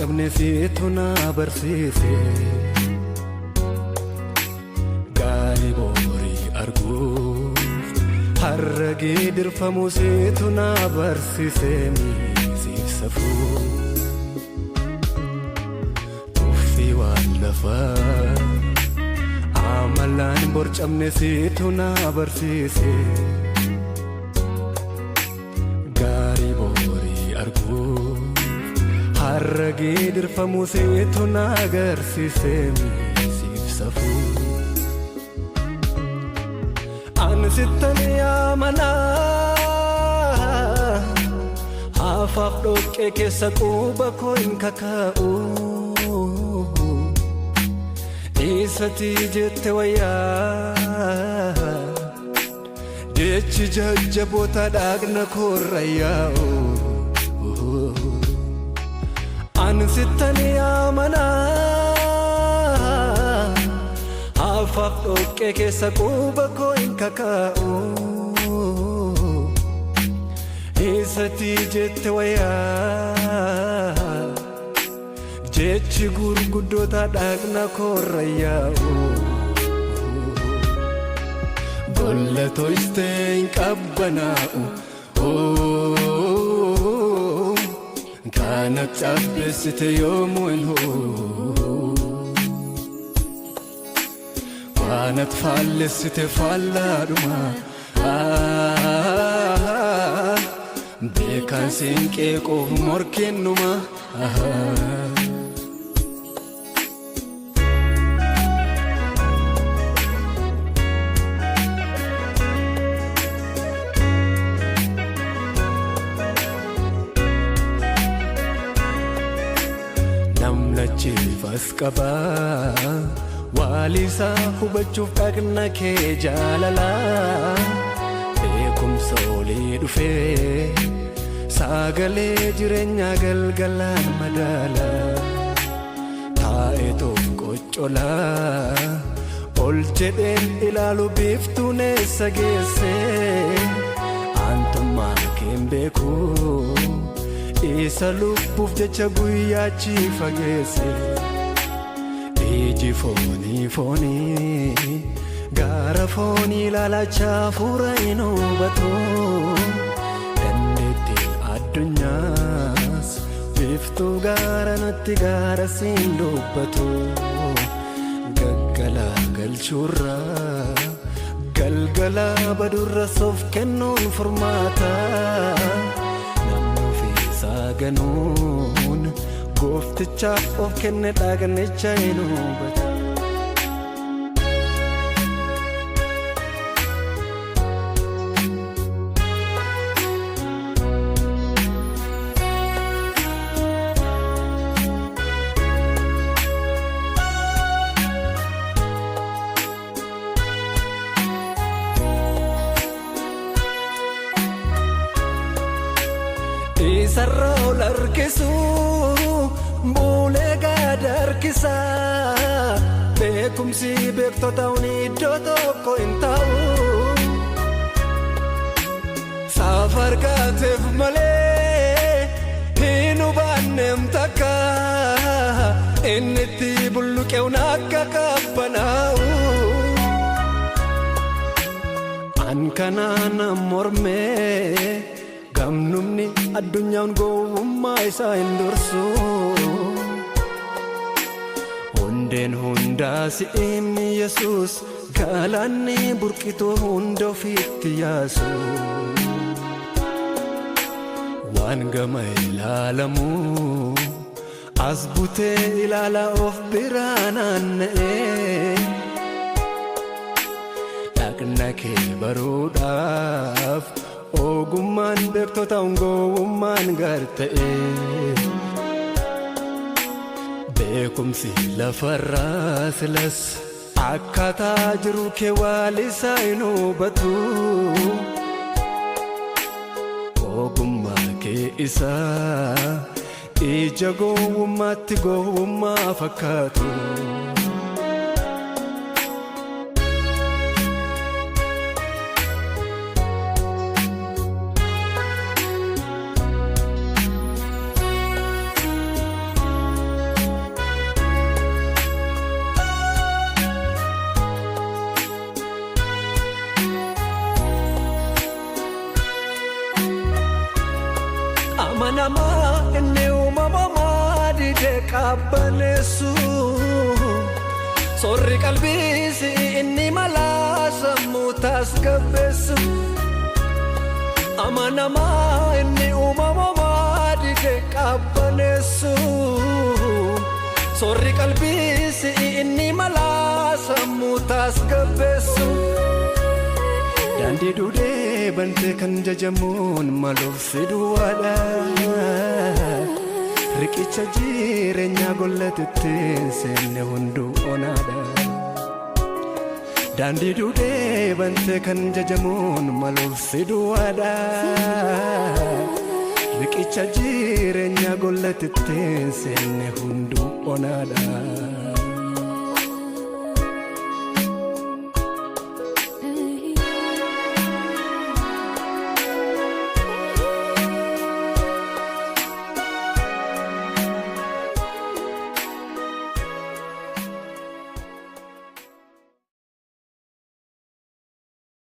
Borcamne siitu na barsiise. Gaarii borii arguuf har'a geedirfamu siitu na barsiise miisiif safuu. Tuffii waan lafaa amalaan borcamne siitu na barsiise. Gaarii borii arguuf har'a geedirfamu siitu na agarsiise miisiif safuu. Ani sittan amanaa hafaaf dhoqqee keessa quba koo hin kakaa'u. Isati jette wayyaa jechi jajjaboota dhagna koorra yaa'u. Ani sittan amanaa hafaaf dhoqqee keessa quba koo hin kakaa'u. Isati jette wayyaa jechi gurguddoota dhagna koorra yaa'u. Bolla tolchitee hin qabbanaa'u. Kana cabbeessite yoomuu hin hoo. Waan ati faallessite faallaadhuma. Beekaan siin qeequuf morkinnuma. Namlachiifas qabaa waalisaa hubachuuf dhagna kee jaalalaa beekumsa olii dhufee sagalee jireenyaa galgalaan madaala taa'eetuuf qoccolaa ol jedheen ilaalu biiftuun eessa geesse aantummaa keen beeku isa lubbuuf jecha guyyaachi fageesse. Iji foonii foonii gaara foonii ilaalachaa hafuura hin hubatu. Dandeettiin addunyaas biiftuu gaara natti gaara siin dubbatu. Gaggalaa galchuurra galgala badurra soof kennuun furmaata. Namni ofiisaa ganuun gooftichaaf of kenne dhagnicha hin hubatu. Isarra ol harkisu buulee gad harkisa beekumsi beektota hundi iddoo tokko hin ta'u. Safar kaateef malee hin hubanneem takka inni itti bulluqeewwan akka qabbanaa'u. An kanaan mormee gamnumni addunyaan gowwummaa isaa hin dursu. Hundeen hundaa si'imni Yesuus galaanni burqituu hunda ofiitti yaasu. Waan gama ilaalamu as butee ilaala of biraa naanna'ee. Dhaqna kee baruudhaaf ogummaan beektota gowwummaan gar ta'e. Beekumsi lafarraa silas akkaataa jiru kee waalisaa hin hubatu. Ogummaa kee isaa ija gowwummaatti gowwummaa fakkaatu. Amanamaa inni uumamaa didee qabbaneessu. Soorri qalbiisi inni malaa sammuu tasgabbeessu. Amanamaa inni uumamaa didee qabbaneessu. Soorri qalbiisi inni malaa sammuu tasgabbeessu. Daandii duudee bantee kan jajamuun maluuf si duwwaadha. Riqicha jireenyaa gollatittiin seenne hunduu onaadha. Daandii duudee bantee kan jajamuun maluuf si duwwaadha. Riqicha jireenyaa gollatittiin seenne hunduu onaadha.